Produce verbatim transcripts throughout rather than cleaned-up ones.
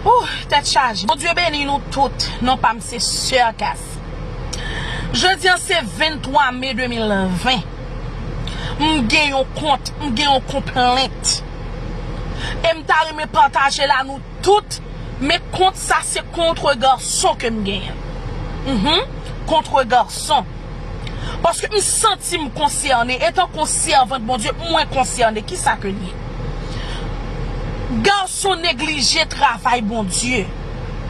Ouh, tèt chaje. Bondye beni nou tout. Non pa m se Sè Kas. Jodi an se venntwa me de mil ven. M gen yon kont, m gen yon konplent. E m ta renmen pataje l a nou tout, men kont sa se contre garçon ke m genyen. Mhm. Contre garçon. Paske m santi m konsène. Etan ke yon sèvant Bondye, mwen konsène. Kisa ke l ye? Gason neglije travay Bondye.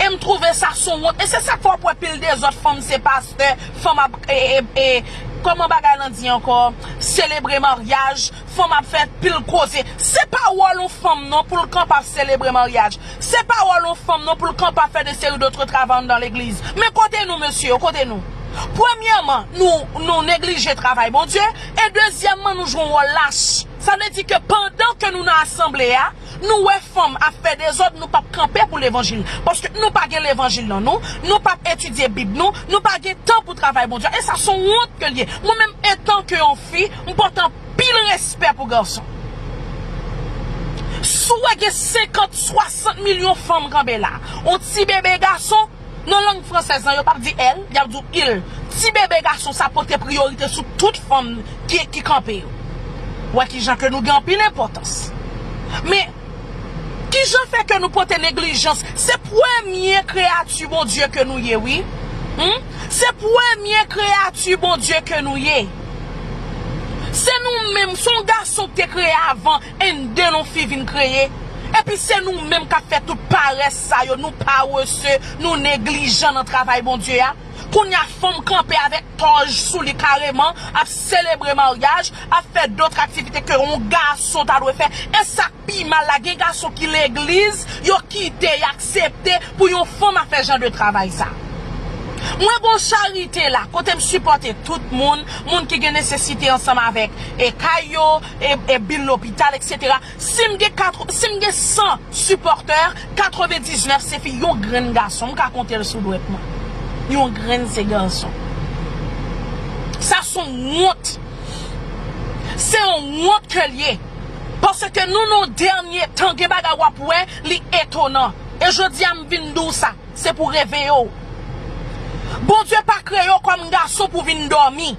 E m twouve sa se yon wont. E se sa k fè w ap wè pil dezòd fanm se pastè, fanm ap, e, e, e, kòman bagay lan di ankò? Selebre maryaj, fanm ap fè pil koze. Se pa wòl yon fanm non pou l kanpe ap selebre maryaj. Se pa wòl yon fanm non pou l kanpe ap fè de seri dòt travay anndan legliz. Men kote nou, mesye yo, kote nou? Premyèman, nou, nou neglije travay Bondye. E dezyèmman, nou jwe yon wòl lach. Sa vle di ke pandan ke nou nan asanble a, nou wè fanm ap fè dezòd, nou p ap kanpe pou levanjil. Paske nou pa gen levanjil nan nou, nou p ap etidye Bib nou, nou pa gen tan pou travay Bondye. E sa se yon wont ke l ye. Mwen menm, etan ke yon fi, m pote anpil respè pou gason. Si w wè gen senkant, swasant milyon fanm kanpe la, yon ti bebe gason, nan lang fransèz lan, yo p ap di elle, y ap di w il. Ti bebe gason sa pote priyorite sou tout fanm ki, ki kanpe yo. Wè kijan ke nou gen anpil enpòtans. Men, kijan fè ke nou pote neglijans? Se premye kreyati Bondye ke nou ye, wi. Hmm? Se premye kreyati Bondye ke nou ye. Se nou menm, se yon gason ki te kreye avan, and then yon fi vin kreye. Epi se nou menm k ap fè tout parès sa yo, nou parese, nou neglijan nan travay Bondye a. Kounye a, fanm kanpe avèk tòj sou li kareman, ap selebre maryaj, ap fè dòt aktivite ke yon gason ta dwe fè. E sa k pi mal la, gen gason ki legliz, yo kite, y aksepte pou yon fanm ap fè jan de travay sa. Mwen gon charite la, kote m sipòte tout moun, moun ki gen nesesite ansanm avèk e kay yo, e, e bil lopital, etsetera. Si m gen katr-, si m gen san sipòtè, katrevendiznèf se fi, yon grenn gason, m ka konte l sou dwèt mwen. Yon grenn se gason. Sa se yon wont. Se yon wont ke l ye. Paske nou, nan dènye tan, gen bagay w ap wè, li etonan. E jodi a, m vin di w sa. Se pou reveye w. Bondye pa kreye w kòm gason pou vin dòmi.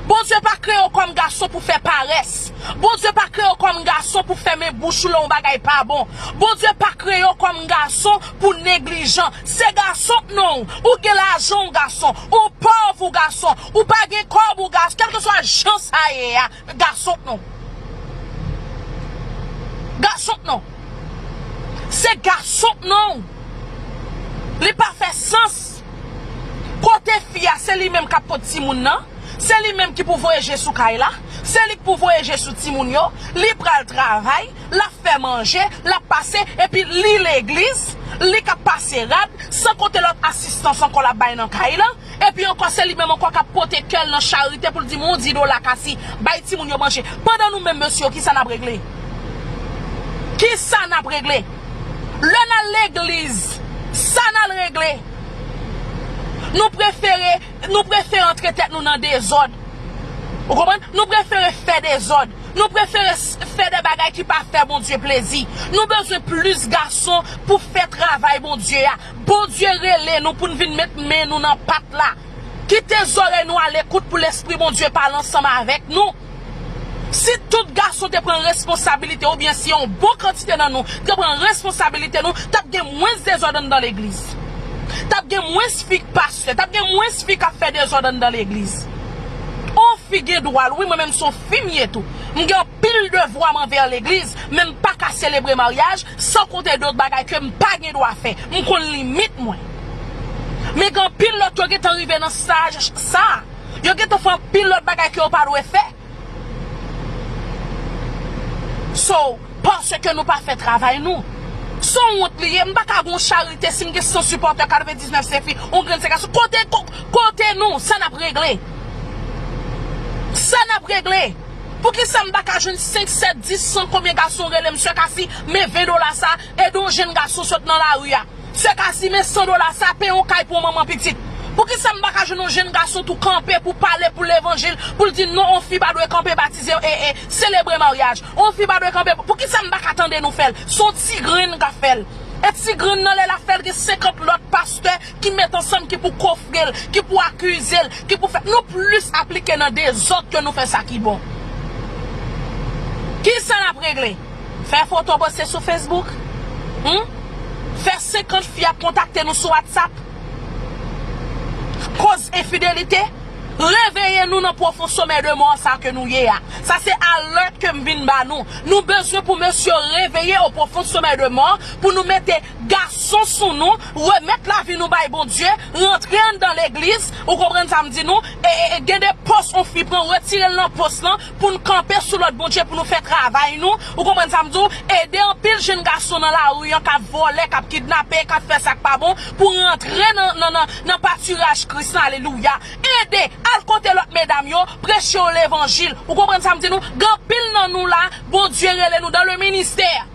Bondye pa kreye w kòm gason pou fè parès. Bondye pa kreye w kòm gason pou fèmen bouch ou lè yon bagay pa bon. Bondye pa kreye w kòm gason pou neglijan. Se gason k non w. Ou gen lajan w gason. Ou pòv ou gason. Ou pa gen kòb ou gason. Kèlkeswa jan sa ye a, gason k non w. Gason k non w. Se gason k non w. Li pa fè sans. Kote fi a, se li menm k ap pot timoun nan. Se li menm ki pou voye je sou kay la. Se li k pou voye je sou timoun yo. Li pral travay, l ap fè manje, l ap pase, epi li legliz, li k ap pase rad, san konte lòt asistans ankò l ap bay nan kay la. Epi ankò, se li menm ankò k ap pote kè l nan charite pou l di, "Mwen yon dis dola Kasi, bay timoun yo manje." Pandan nou menm mesye yo, kisa n ap regle? Kisa n ap regle? Lè n al legliz, sa n al regle? Nou prefere, nou prefere antre tèt nou nan dezòd. Ou konprann? Nou prefere fè dezòd. Nou prefere s-, fè de bagay ki pa fè Bondye plezi. Nou bezwen plis gason pou fè travay Bondye a. Bondye rele nou pou n vin met men nou nan pat la. Kite zòrèy nou alekout pou Lespri Bondye pale ansanm avèk nou. Si tout gason te pran responsabilite, oubyen si yon bon kantite nan nou te pran responsabilite nou, t ap gen mwens dezòd anndan legliz. T ap gen mwens fi k pastè, t ap gen mwens fi k ap fè dezòd anndan legliz. On fi gen dwa l, wi, mwen menm se yon fi m ye tou. M gen anpil devwa m anvè legliz, men m pa ka selebre maryaj, san konte dòt bagay ke m pa gen dwa fè. M konn limit mwen. Men gen anpil lòt yo gentan rive nan staj sa. Yo gentan fè anpil lòt bagay ke yo pa dwe fè. So, paske nou pa fè travay nou. Se yon wont li ye, m pa ka gon charite si m gen san sipòtè, katrevendiznèf se fi, yon grenn se gason. Kote, ko-, kote nou, sa n ap regle? Sa n ap regle? Poukisa m pa ka jwenn senk, sèt, dis, san, konbyen gason rele m, Sè Kasi, men ven dola sa, ede yon jenn gason sot nan lari a. Sè Kasi, men san dola sa, peye yon kay pou yon manman pitit. Poukisa m pa ka jwenn yon jenn gason tou kanpe pou pale pou levanjil, pou l di non, yon fi pa dwe kanpe batize, e, e, selebre maryaj. Yon fi pa dwe kanpe, poukisa m pa ka tande nou fè l? Se yon ti grenn k ap fè l. E ti grenn nan lè l ap fè l, gen senkant lòt pastè ki met ansanm, ki pou kofre l, ki pou akize l, ki pou fè. Nou plis aplike nan dezòd ke nou fè sa ki bon. Kisa n ap regle? Fè foto poste sou Facebook? Hmm? Fè senkant fi ap kontakte nou sou WhatsApp? Koz enfidelite? Reveye nou nan pwofon somèy de mò sa ke nou ye a. Sa se alèt ke m vin ba nou. Nou bezwen pou mesye yo reveye o pwofon somèy de mò, pou nou mete gason sou nou, remèt lavi nou bay Bondye, rantre anndan legliz, ou konprann sa m di nou, e, e, e gen de pòs on fi pran, retire l nan pòs lan, pou n kanpe sou lòd Bondye, pou nou fè travay nou, ou konprann sa m di w, ede anpil jenn gason nan lari an k ap vòlè, k ap kidnape, k ap fè sa k pa bon, pou rantre nan, nan, nan, nan patiraj Kris lan, alelouya. Ede, al kote lòt medam yo, preche yo levanjil. Ou konprann sa m di nou? Gen anpil nan nou la, Bondye rele nou dans le ministère.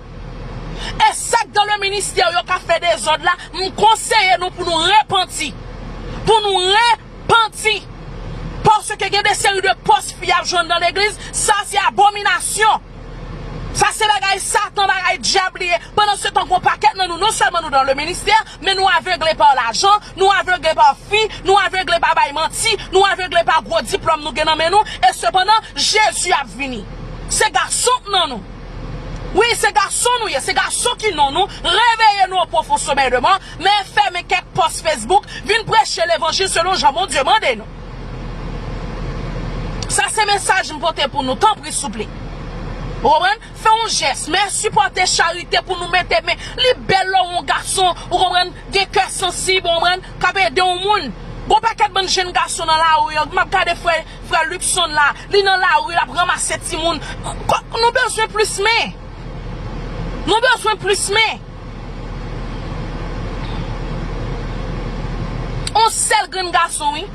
E sa k dans le ministère yo k ap fè dezòd la, m konseye nou pou nou repanti. Pou nou repanti. Paske gen de seri de pòs fi ap jwenn nan legliz, sa se abominasyon. Sa se bagay Satan, bagay dyab li ye. Pandan se tan, gon pakèt nan nou, non sèlman nou dans le ministère, men nou avegle pa lajan, nou avegle pa fi, nou avegle pa bay manti, nou avegle pa gwo diplòm nou gen nan men nou, e sepandan, Jezi ap vini. Se gason k nan nou. Wi, se gason nou ye, se gason ki nan nou. Reveye nou o pwofon somèy de mò, men fèmen kèk pòs Facebook, vin preche levanjil selon jan Bondye mande nou. Sa se mesaj m pote pou nou, tanpri, souple. Ou konprann? Fè yon jès, men sipòte charite pou nou mete men. Li bèl lè w yon gason, ou konprann, gen kè sansib, ou konprann, k ap ede yon moun. Gon pakèt bann jenn gason nan lari an, m ap gade frè, frè Luckson la, li nan lari, l ap ranmase timoun. Ko-, nou bezwen plis men. Nou bezwen plis men. On sèl grenn gason, wi,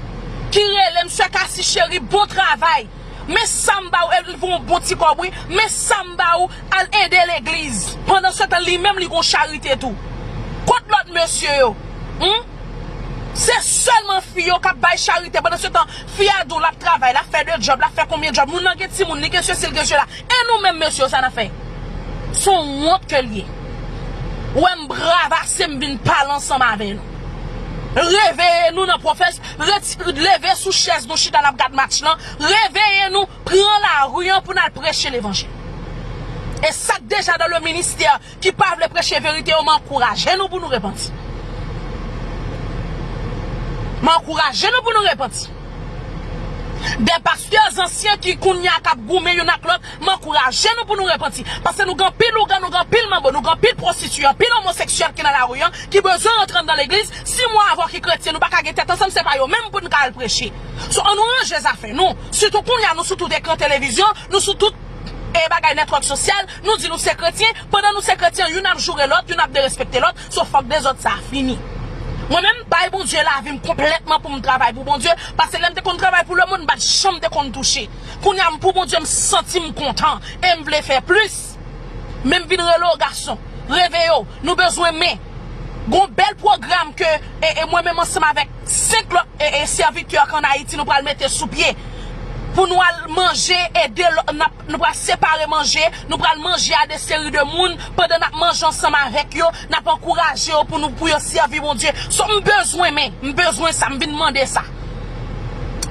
ki rele m, sè Kasi cheri, bon travay. Men sa m ba ou, e l voye yon bon ti kòb, wi. Men sa m ba ou, al ede legliz. Pandan se tan, li menm, li gon charite tou. Kot lòt mesye yo? Hmm? Se sèlman fi yo k ap bay charite. Pandan se tan, fi a di w l ap travay, l ap fè de djòb, l ap fè konbyen djòb. Moun nan gen timoun, li gen sesi, li gen sela. E nou menm, mesye yo, sa n ap fè? Se yon wont ke l ye. Ou wè m brave ase, m vin pale ansanm avè nou. Reveye nou nan pwofes-, reti-, leve sou chèz nou chita n ap gad match lan. Reveye nou, pran lari an pou n al preche levanjil. E sa k deja dans le ministère ki pa vle preche verite yo, m ankouraje nou pou nou repanti. M ankouraje nou pou nou repanti. De pastè ansyen ki kounye a k ap goumen youn ak lòt, m ankouraje nou pou nou repanti. Paske nou gen anpil ougan, nou gen anpil manbo, nou gen anpil pwostitiye, anpil omoseksyèl ki nan lari an, ki bezwen rantre anndan legliz. Si mwen avè w ki kretyen, nou pa ka gen tèt ansanm, se pa yo menm pou n ka al preche. So, ann nou ranje zafè nou. Sitou kounye a, nou sou tout ekran televizyon, nou sou tout, e, bagay netwòk sosyal, nou di nou se kretyen, pandan nou se kretyen, youn ap joure lòt, youn ap derespekte lòt, so fòk dezòd sa a fini. Mwen menm, bay Bondye lavi m konplètman pou m travay pou Bondye, paske lè m te konn travay pou lemonn, m pa t janm te konn touche. Kounye a, m pou Bondye, m santi m kontan, e m vle fè plis. Men m vin rele w gason, reveye w, nou bezwen men. Gon bèl pwogram ke, e, e mwen menm ansanm avèk senk lòt, e, e sèvitè k ann Ayiti, nou pral mete sou pye. Pou nou al manje, ede lòt, n ap, nou pral separe manje, nou pral manje a de seri de moun, pandan n ap manje ansanm avèk yo, n ap ankouraje yo pou nou, pou yo sèvi Bondye. So, m bezwen men, m bezwen sa, m vin mande sa.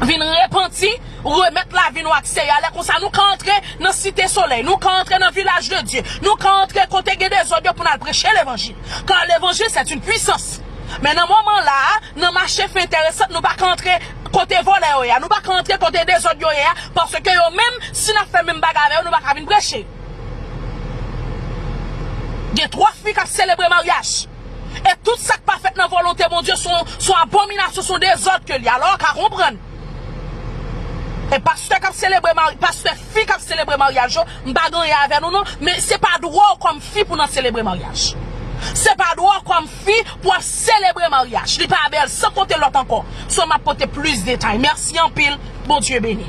Vin repanti, remèt lavi nou ak Seyè a. Lè konsa, nou ka antre nan Site Solèy, nou ka antre nan Vilaj de Dye, nou ka antre kote gen dezòd yo pou n al preche levanjil. Kar levanjil, c'est une puissance. Men nan moman la a, nan mache fen enteresan, nou pa ka antre kote vòlè yo ye a, nou pa ka antre kote dezòd yo ye a, paske yo menm, si n ap fè menm bagay avè yo, nou pa ka vin preche. Gen twòp fi k ap selebre maryaj. E tout sa k pa fèt nan volonte Bondye, se yon, se yon abominasyon, se yon dezòd ke l ye. Alò, w ka konprann. E pastè k ap selebre mari-, pastè fi k ap selebre maryaj yo, m pa gen anyen avè nou non, men se pa dwa w kòm fi pou n al selebre maryaj. Se pa dwa w kòm fi pou ap selebre maryaj. Li pa bèl, san konte lòt ankò. So, m ap pote plis detay. Mèsi anpil. Bondye beni.